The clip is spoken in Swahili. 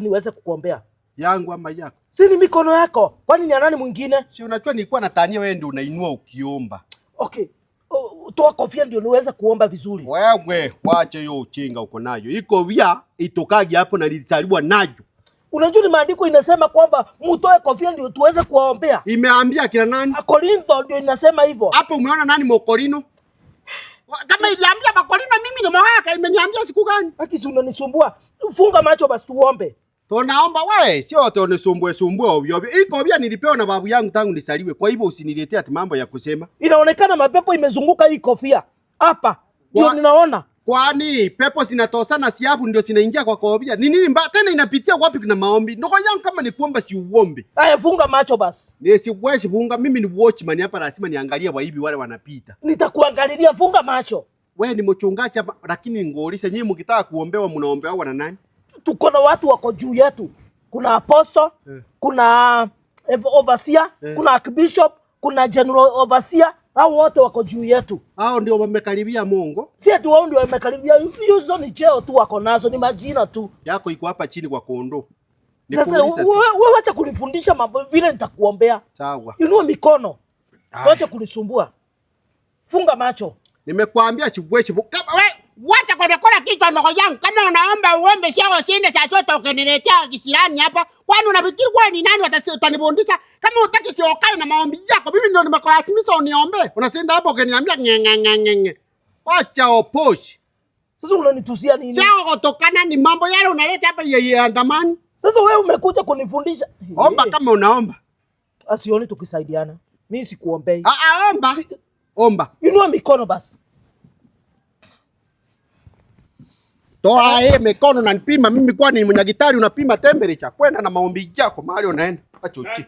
Niweze kukuombea. Yangu ama yako? Si ni mikono yako? Kwani ni ya nani mwingine? Si unajua nilikuwa natania wewe ndio unainua ukiomba. Okay. Oh, toa kofia ndio niweze kuomba vizuri. Wewe wache hiyo uchinga uko nayo. Iko vya itokagi hapo na nilizaliwa nayo. Unajua ni maandiko inasema kwamba mutoe kofia ndio tuweze kuwaombea. Imeambia kina nani? Korintho ndio inasema hivyo. Hapo umeona nani Mokorino? Kama iliambia Makorino mimi ni mwaka imeniambia siku gani? Haki si unanisumbua. Funga macho basi tuombe. Tunaomba wewe, sio tunisumbue sumbue ovyo ovyo. Iko vya nilipewa na babu yangu tangu nisaliwe. Kwa hivyo usiniletee ati mambo ya kusema. Inaonekana mapepo imezunguka hii kofia. Hapa ndio ninaona. Kwani pepo zinatosana siabu ndio zinaingia kwa kofia. Ni nini mbaya tena inapitia wapi kuna maombi? Ndogo yangu kama ni kuomba si uombe. Haya, funga macho basi. Ni siwezi funga, mimi ni watchman hapa, lazima niangalie waibi wale wanapita. Nitakuangalilia, funga macho. Wewe ni mchungaji hapa lakini ngoolisha nyinyi mkitaka kuombewa mnaombewa na nani? Tuko na watu wako juu yetu. Kuna apostle, kuna overseer, kuna archbishop, kuna general overseer, hao wote wako juu yetu. Hao ndio wamekaribia Mungu. Si ati wao ndio wamekaribia, hizo ni cheo tu wako nazo, ni majina tu. Yako iko hapa chini kwa kondoo. Sasa Nikuulize tu. wewe wacha kunifundisha mambo vile nitakuombea. Sawa. Inua mikono. Aya. Wacha kunisumbua. Funga macho. Nimekuambia siwezi kama wewe Wacha kona kichwa ndogo yangu. Kama unaomba uombe sio ushinde saa zote ukiniletea kisirani hapa. Kwani unafikiri wewe ni nani utanibundisha? Kama hutaki sio ukae na maombi yako. Mimi ndio nimekulazimisha uniombe. Unasinda hapo ukiniambia nge nge nge nge nge. Wacha oposhi. Sasa unanitusia nini? Sio kutokana ni mambo yale unaleta hapa yeye andamani. Sasa wewe umekuja kunifundisha. Omba kama unaomba. Asioni tukisaidiana. Mimi sikuombei. Ah ah, omba. Omba. Inua mikono basi. Toa hii mikono na nipima mimi, kwani mwenye gitari unapima temperature. Kwenda na maombi yako mahali unaenda. Acha uchi.